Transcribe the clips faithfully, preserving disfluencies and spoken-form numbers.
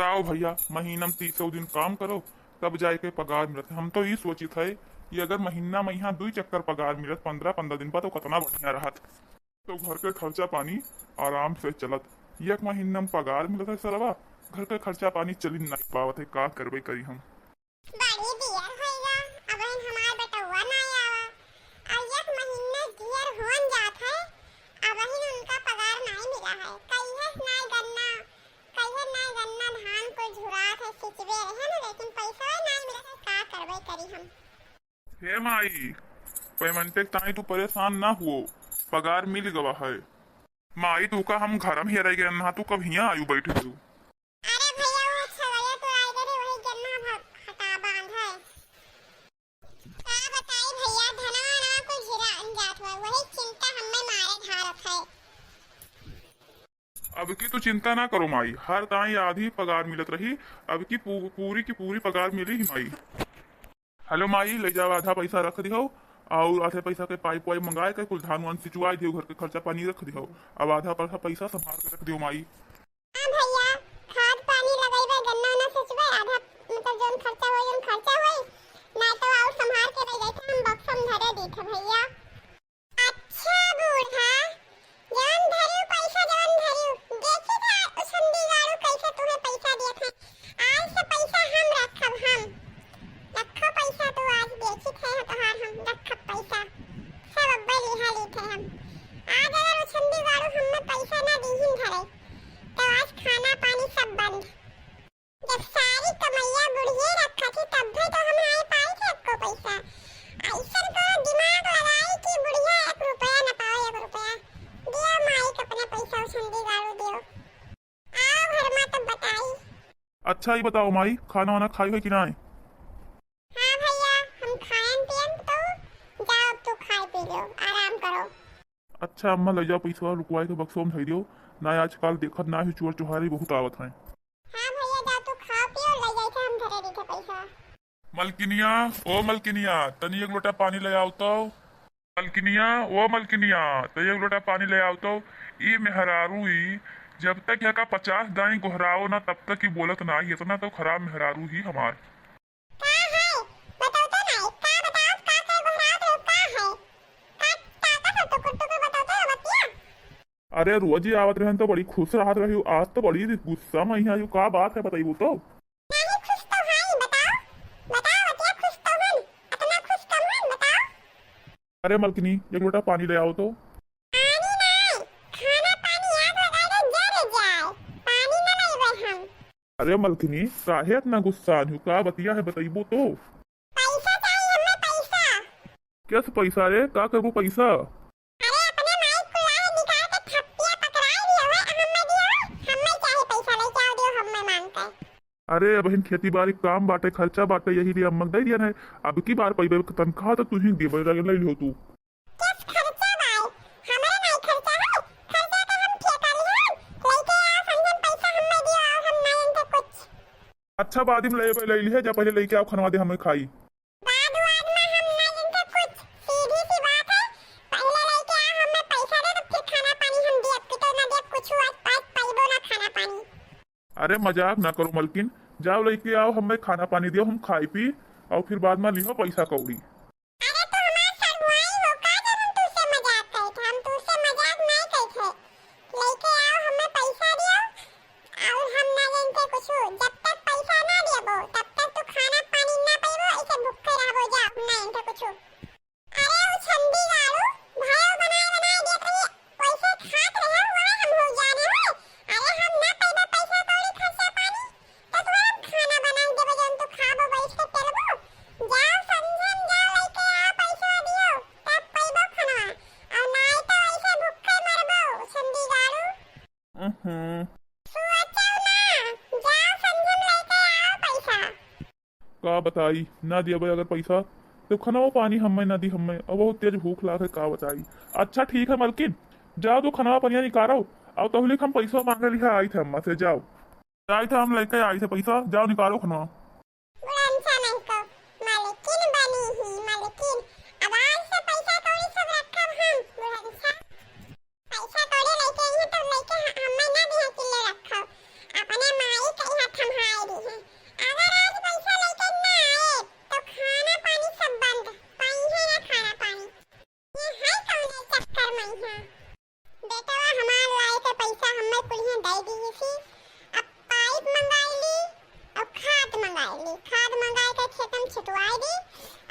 आओ भइया, महीना में तीसौ दिन काम करो, तब जाइके पगार मिलत है। हम तो ई सोचित है कि अगर महीना में यहाँ दुई चक्कर पगार मिलत, पन्द्रह पन्द्रह दिन पर, तो कतना बढ़िया रहत। तो घर के खर्चा पानी आराम से चलत। एक महीना में पगार मिलत है सरवा, घर के खर्चा पानी चली नाहीं पावत है, का करबे करी हम। बड़ी देर होइगा, अबहिन हमार बेटउआ नाहीं आवा। अउर एक महीना ढेर होन जात है, अबहिन उनका पगार नाहीं मिला है। कहिए नाहीं गन्ना, कहिए नाहीं गन्ना धान कुल झुरात है, सिंचबे रहे न, लेकिन पैसा नाहीं मिला है, का करबे करी हम। हे माई, payment के ताई तू परेशान ना हुओ, पगार मिल गवा है। माई, तू का हम घर में हेराई गए ना, तू कब हियाँ आयु बैठे तू? अरे भइया, वो छवैया तो आए रहे, वही गन्ना भ-, हटा बांध है। का बताई भइया, धनवा ना कुल झुरा जात हुआ, वही चिंता हमें मारे धारत है। अब की तू चिंता ना करो माई, हर ताई आधी पगार मिलत रही, अब की पू-, पूरी की पूरी पगार मिली ही माई। हेलो माई, ले जाओ, आधा पैसा रख दिहो अउर आधे पैसा के पाइप वाइप मंगाए के कुल धान वान सिंचवाए दिहो, घर के खर्चा पानी रख दिहो। अब आधा पैसा, पैसा संभाल के रख दिहो माई। हाँ भइया, खाद पानी लगइबे, गन्ना उन्ना सिंचबे, आधा मतलब जौन खर्चा होई, जौन खर्चा होई, ना तो अउर संभाल के ले जाइथे, हम बक्सा में धरे दीथे भइया। अच्छा बूढ़ा, जवन धरियो पैसा, जवन धरियो, देखी था उ छंदीगाड़ू कैसे तुम्हें पैसा दिया था। आज से पैसा हम रखब, हम रखो पैसा, तू आज देखी थे तोहार हम रखब पैसा, सब अब्बे लिहा ली थे हम। आज अगर उ छंदीगाड़ू हमें पैसा ना दीहिन धरे, तो आज खाना पानी सब बंद। जब सारी कमैया बुढ़िए रखा थी, तब भी तो हम आए पाई थे आपको पैसा। ऐसन करो दिमाग लगाई कि बुढ़िया एक रुपया न पाओ, एक रुपया। दियो माई के अपने पैसा उछंदी गाड़ू दियो। आओ घर में तो बताई। अच्छा, ये बताओ माई, खाना वाना खाई है कि नाय? हाँ भइया, हम खाएन पियन तो जाओ, अब तू खाए पी लो, आराम करो। अच्छा अम्मा, ले जाओ पैसा, रुकवाई के बक्सों में धई दियो। ना आजकल देखत ना ही चोर चोहारी बहुत आवत हैं। हाँ भइया, जा तू खा पियो, ले जाई थे हम धरे रही थे पैसा। मलकिनिया, ओ मलकिनिया, तनी एक लोटा पानी ले आओ तो। मलकिनिया, ओ मलकिनिया, तनी एक लोटा पानी ले आओ तो। ई मेहरारू ई, जब तक यहाँ का पचास दाई गोहराओ ना, तब तक ही बोलत ना ही। इतना तो खराब मेहरारू ही हमार। का है? बतौते नाई। का बताओ, का के गोहरात हो, का है? का, का, का सब टुकुर टुकुर बतौते हो बतिया? अरे रोज ही आवत रहन तो बड़ी खुश रहत रही, आज तो बड़ी गुस्सा में यहाँ, का बात है बताइबो तो? नहीं खुश तो है, बताओ, बताओ बतिया, खुश तो हन, इतना खुश कम हन, बताओ। अरे मलकिनी, एक लोटा पानी ले आओ तो। पानी नाई, खाना पानी आग लगाए दे जर जाए, पानी ना लाइबे हम। अरे मलकिनी, काहे इतना गुस्सा आन हूँ? का बतिया है, बताइबो तो। पैसा चाहिए हमें, पैसा। कैसे पैसा रे? का करबो पैसा? अरे अपने माई कुलाए निकाल के थप्पिया पकड़ाए दियो है, हमें दियो, हमें चाहे पैसा लेके आओ दियो, हमें मांग के। अरे बहिन, खेती बारी काम बाटे, खर्चा बाटे, यही लिए अम्मा दे दिया है। अब की बार पैबे तनख्वाह तो तू ही देबे, ले लियो तू। किस खर्चा बाय? हमरे नाई खर्चा है, खर्चा तो हम ठेका लिहन। लेके आओ संझन पैसा, हम्मे दियो, और हम नाई इनके कुछ। अच्छा, बाद में लेबे, ले लिहे, जा पहले लेके आओ, खनवा दे, हमें खाई। बाद वाद में हम नाई इनके कुछ, सीधी सी बात है, पहले लेके आओ, हमें पैसा दे, तो फिर खाना पानी हम दियब, कि तो ना दियब कुछ, आज, आज पाइबो ना खाना पानी। अरे मजाक ना करो मलकिन, जाओ लेके आओ, हमें खाना पानी दियो, हम खाई पी, और फिर बाद में लिहो पैसा कौड़ी। अरे तू हमार सगुआई हो का, जब हम तुझसे मजाक करे थे? हम तुझसे मजाक नहीं करे थे। लेके आओ, हमें पैसा दियो, और हम ना जानते कुछ। जब तक पैसा ना देबो, तब तक तू खाना पानी ना पीबो, ऐसे भूखे रहबो। जा, हम ना जानते कुछ। अरे उ छंदी गाड़ू, भाई बनाए बनाए देत रही, वैसे खात रहे, वहाँ हम हो जाने हो। अरे हम ना पीबो पैसा कौड़ी खर्चा पानी, तो तोहरा हम खाना बनाई देबो, जौन तू खाबो, बैठ के पेलबो। जाओ समझन, जाओ लेके आओ पैसा दियो, तब पइबो खाना, और नाई तो ऐसे भूखे मरबो, छंदी गाड़ू। हम्म। सोचो ना, जाओ समझन लेके आओ पैसा। का बताई, ना दियबे अगर पैसा, तो खाना वो पानी हमें ना दी हमें, और बहुत तेज भूख लागे, का बताई। अच्छा ठीक है मलकिन, जाओ तो खाना पानी निकालो, और तहलीक हम पैसा मांगे लिहा आई थे अम्मा से, जाओ। आई थे हम लेके आई थे पैसा, जाओ निकालो खनवा। बुढ़नसा नहीं को मलकिन बनी ही, मलकिन। अब आज से पैसा कौड़ी सब रखब हम, बुढ़नसा। पैसा कौड़ी लेके आई है तो लेके ह-, हमें ना दिया किले रखो। अपने माई के यहाँ थम्हा हम छिटवाई दी,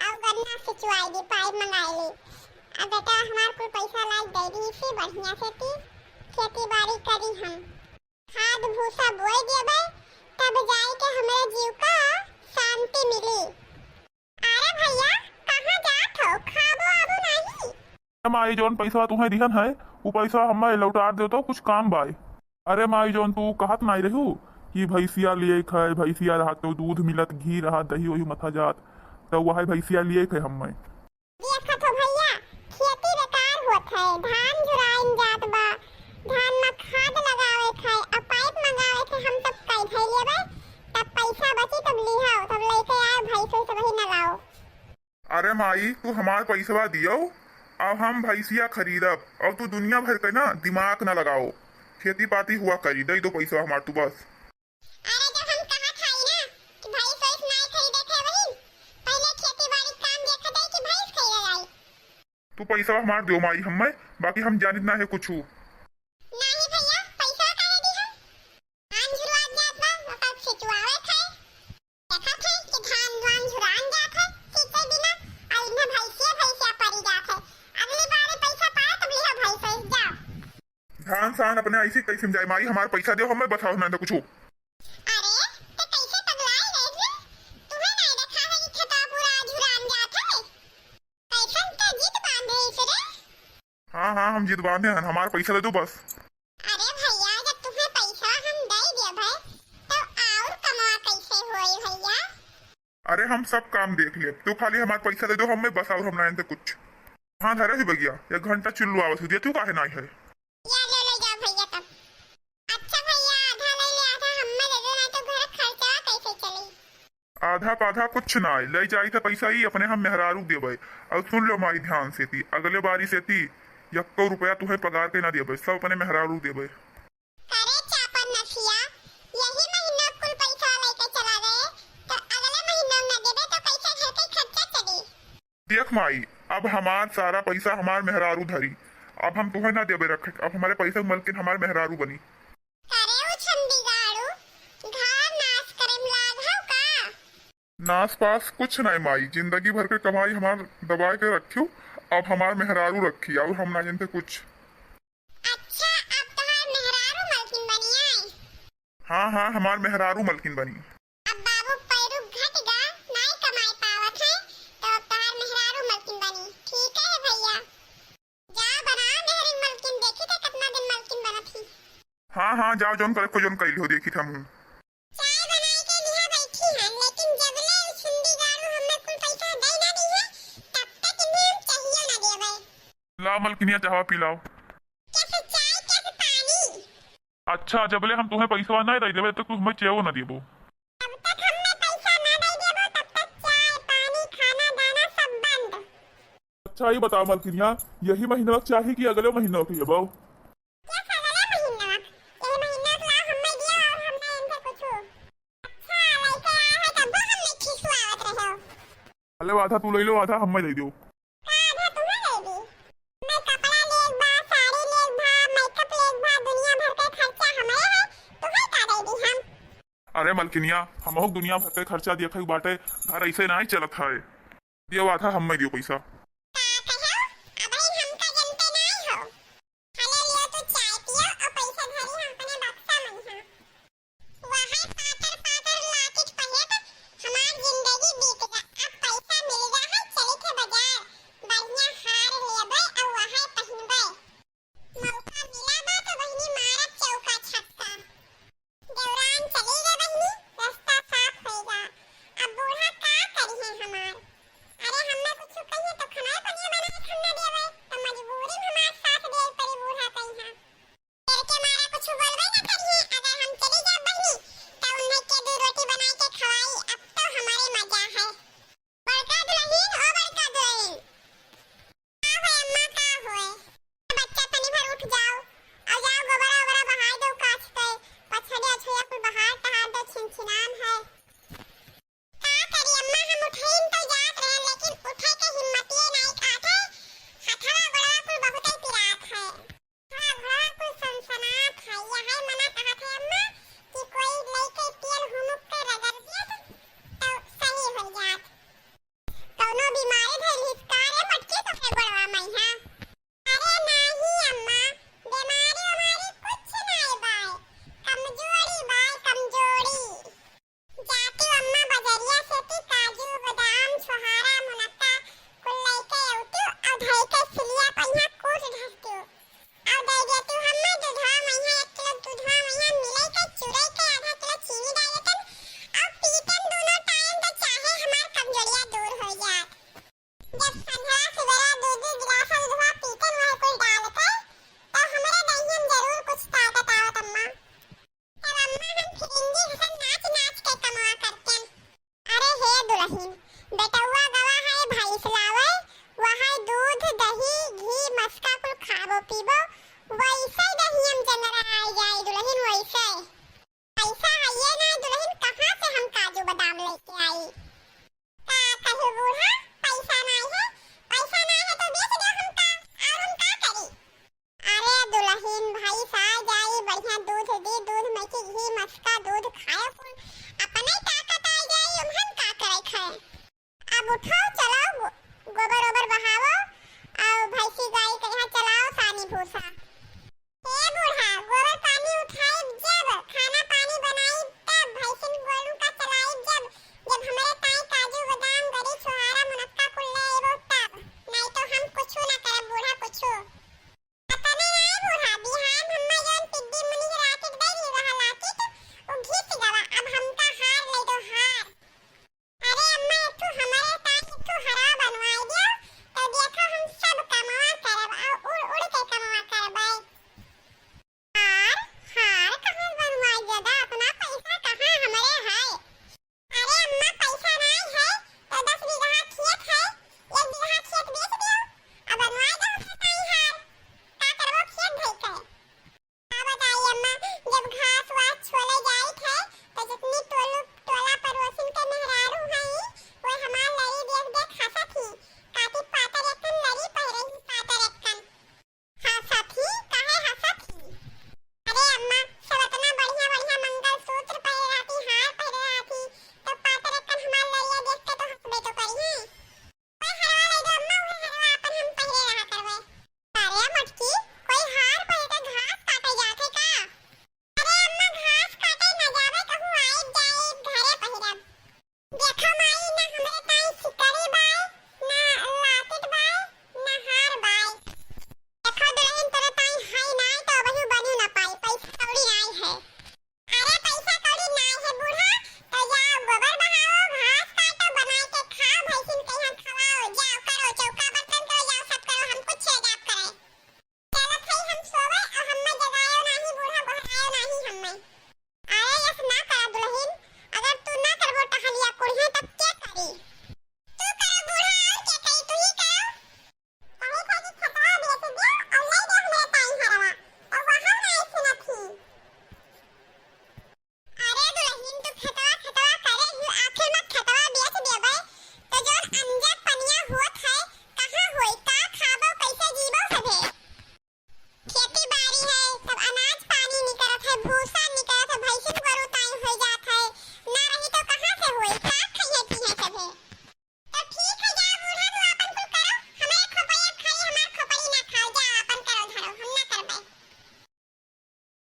और गन्ना सिंचवाई दी, पाइप मंगाई ली। अब बेटा हमार कुल पैसा लाइ दे दी, इसी बढ़िया से ती खेती बाड़ी करी हम। खाद भूसा बोई देबे, तब जाए के हमरे जीव का शांति मिली। अरे भैया, कहाँ जात हो? खाबो आबो नहीं? ए माई, जौन पैसा तुहे दिहन है, उ पैसा हमें लौटा दे तो कुछ काम बाय। अरे माई, जौन तू कहत नाई रहू कि भैंसिया लिए खाए, भैंसिया रहत तो दूध मिलत, घी रहत, दही वही मथा जात, तो वह भैंसिया लिए खाए हमें। देखत हो भैया, खेती बेकार होत है, धान झुराइन जात बा, धान में खाद लगावे खाए, अब पाइप मंगावे के हम सब कई धै लेबे, तब पैसा बची तब लिहाओ, तब लेके आए भैंस वैस वही न लाओ। अरे माई, तू हमार पैसवा दियो, अब हम भैंसिया खरीदब, और तू दुनिया भर के ना दिमाग ना लगाओ, खेती पाती हुआ करी, दे दो पैसवा हमार तू बस। अरे जब हम कहा था ही ना कि भैंस वैस नाई खरीदे थे वही, पहले खेती बाड़ी काम देखा जाए कि भैंस खरीदा जाए। तू पैसवा हमार दियो माई हमें, बाकी हम जानित ना है कुछ। नहीं भैया, पैसा काहे दी हम? धान झुरवा जात बा, ओकर सिंचवावे थे। देखत है कि धान वान झुरान जात है, सींचे बिना, आ इन्हें भैंसिया भैंसिया परी जात है। अगली बार पैसा पाए तब लिहा भैंस वैस, जाओ। धान सान अपने ऐसी कैसे में जाए माई, हमार पैसा दियो, हमें बताओ ना तो कुछ। अरे, ते कैसे पगलाई गए रे? तुम्हें नहीं देखा है कि खेता पूरा झुरान जात है? कैसन ते जिद बांधे इस रे? हाँ, हाँ, हम जिद बांधे हैं, हमार पैसा दे दो बस। अरे भैया, जब तुम्हें पैसा हम दे देबे, तो और कमवा कैसे होई भैया? अरे, हम सब काम देख लेब, तू खाली हमार पैसा दे दो हमें बस, और हम ना जानते कुछ। हाँ, धरे ही बगिया, एक घंटा चुल्लू आवत हो दिया, तू काहे ना है? या ले, ले जाओ भैया तब। अच्छा भैया, आधा ले ले, आधा हमें दे दो, नहीं तो घर खर्चा कैसे चली? आधा पाधा कुछ ना है, ले जाई तो पैसा ही अपने हम मेहरारू देबे। और सुन लो माई ध्यान से ती, अगले बारी से ती यक्को रुपया तुहे पगार के ना देबे, सब अपने मेहरारू देबे। करे चापन नसिया, यही महीना कुल पैसा लेके चला गए, तो अगले महीना ना देबे तो कैसे घर के खर्चा चली? देख माई, अब हमार सारा पैसा हमार मेहरारू धरी, अब हम तुहे ना देबे रखे, अब हमारे पैसा के मलकिन हमार मेहरारू बनी। करे उ छंदीगाड़ू, घर नाश करे में लाग हौ का? नाश पास कुछ नहीं माई, जिंदगी भर के कमाई हमार दबाए के रखियो, अब हमार मेहरारू रखी, और हम ना जानते कुछ। अच्छा, अब तोहार मेहरारू मलकिन बनी आई? हाँ, हाँ, हमार मेहरारू मलकिन बनी। अब बाबू पैरू घट गा, नाई कमाई पावत है, तो अब तोहार मेहरारू मलकिन बनी। ठीक है भैया, जाओ बनाओ मेहरी मलकिन, देखी थे कितना दिन मलकिन बनत ही। हाँ, हाँ, जाओ, जौन करे को जौन कैली हो, देखी था मुँह। चाय बनाई के लिहा बैठी हन, लेकिन जबले उ छंदीगाड़ू हमें कुल पैसा दे ना दी है, तब तक इन्हें हम चाहिए ना देवे। ला मलकिनिया, चाहवा पी लाओ। कैसे चाय, कैसे पानी? अच्छा, जबले हम तुम्हें पैसवा नहीं दे देबे, तब तक तू हमें चायो ना देबो। जब तक हमें पैसा ना दे देबो, तब तक चाय, पानी, खाना, दाना सब बंद। अच्छा, ये बताओ मलकिनिया, यही महीना चाही कि अगले महीना के लेबो? क्या अगले महीना? यही महीना के लाओ, हमें दियो और हम ना इनसे कुछ। अच्छा, लइके आए हो तब हमें खिसवावत रहे हो। अले आधा तू ले लो, आधा हमें दे दो। का आधा तुम्हें दे दी? मैं कपड़ा लेब बा, साड़ी लेब बा, मेकअप लेब बा, दुनिया भर के खर्चा हमारे है, तुम्हें का दे दी हम? अरे मलकिनिया, हमहू दुनिया भर के खर्चा देखै बाटे, घर ऐसे नाई चलत है। दियो आधा, हमें दियो पैसा।